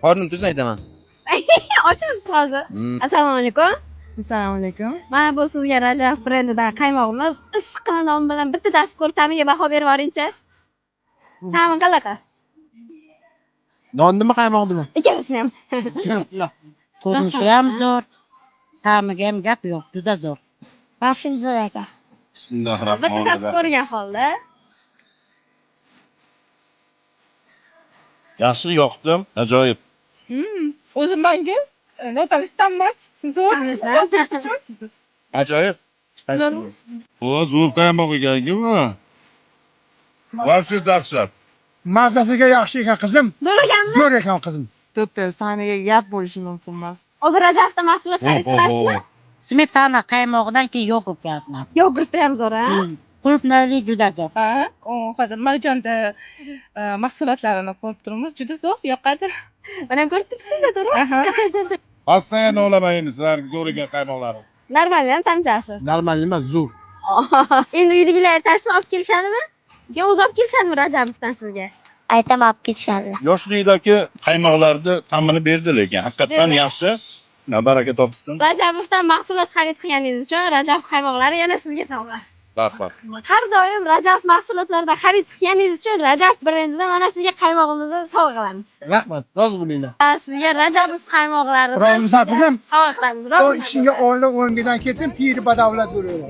Qornim to'ysa aytaman. Ochamiz hozir. Assalomu alaykum. Assalomu alaykum. Mana bu sizga Rajab brendidan qaymog'imiz. Issiqqina non bilan bitta tatib ko'rib, ta'miga baho berib yuboringchi. Ta'mi qanaqa? Nonnimi, qaymoqnimi? Ikkalasini ham. Ko'rinishi ham zo'r, ta'miga ham gap yo'q, juda zo'r. Rashid zo'r ekan. Bitta tatib ko'rgan holda. Yaxshi yoqdi, ajoyib. O'zi menga notanish emas. Zo'r. Ajoyib. Bu zo'r qaymoq ekan-ku bu. Вообще dahshat. Mazasiga yaxshi ekan, qizim. Zo'r ekanmi? Zo'r ekan, qizim. To'ppa, ta'miga gap bo'lishi mumkin emas. Hozir Rajabda mahsulot xarid qilasizmi? Smetana qaymog'idan keyin yogurt gaplar. Yogurtda ham zo'r, a? Qulupnayli juda zo'r. Ha, u hozir Marjonda mahsulotlarini ko'rib turibmiz. Juda zo'r, yoqadi. Mana ham ko'rib turibsiz-da, to'g'rimi? Aha. Постоянно olaman endi sizlarga zo'r ekan qaymoqlari. Normal ham tamchasi. Normal emas, zo'r. Endi uydagilar aytasizmi, olib kelishadimi? Yo, o'zi olib kelishadimi Rajabovdan sizga? Aytam, olib ketishadilar. Yoshlikdagi qaymoqlarni ta'mini berdi lekin haqiqatdan yaxshi. Na baraka topsin. Rajabovdan mahsulot xarid qilganingiz uchun Rajab qaymoqlari yana sizga sovg'a. Rahmat. Har doim Rajab mahsulotlaridan xarid qilganingiz uchun Rajab brendidan mana sizga qaymog'imizni sovg'a qilamiz. Rahmat, rozi bo'linglar. Ha, sizga Rajabov qaymoqlarini Rozimisan, qizim? sovg'a qilamiz. O Rozi ishingga oila o'ngidan ketsin, piri badavlat bo'laver.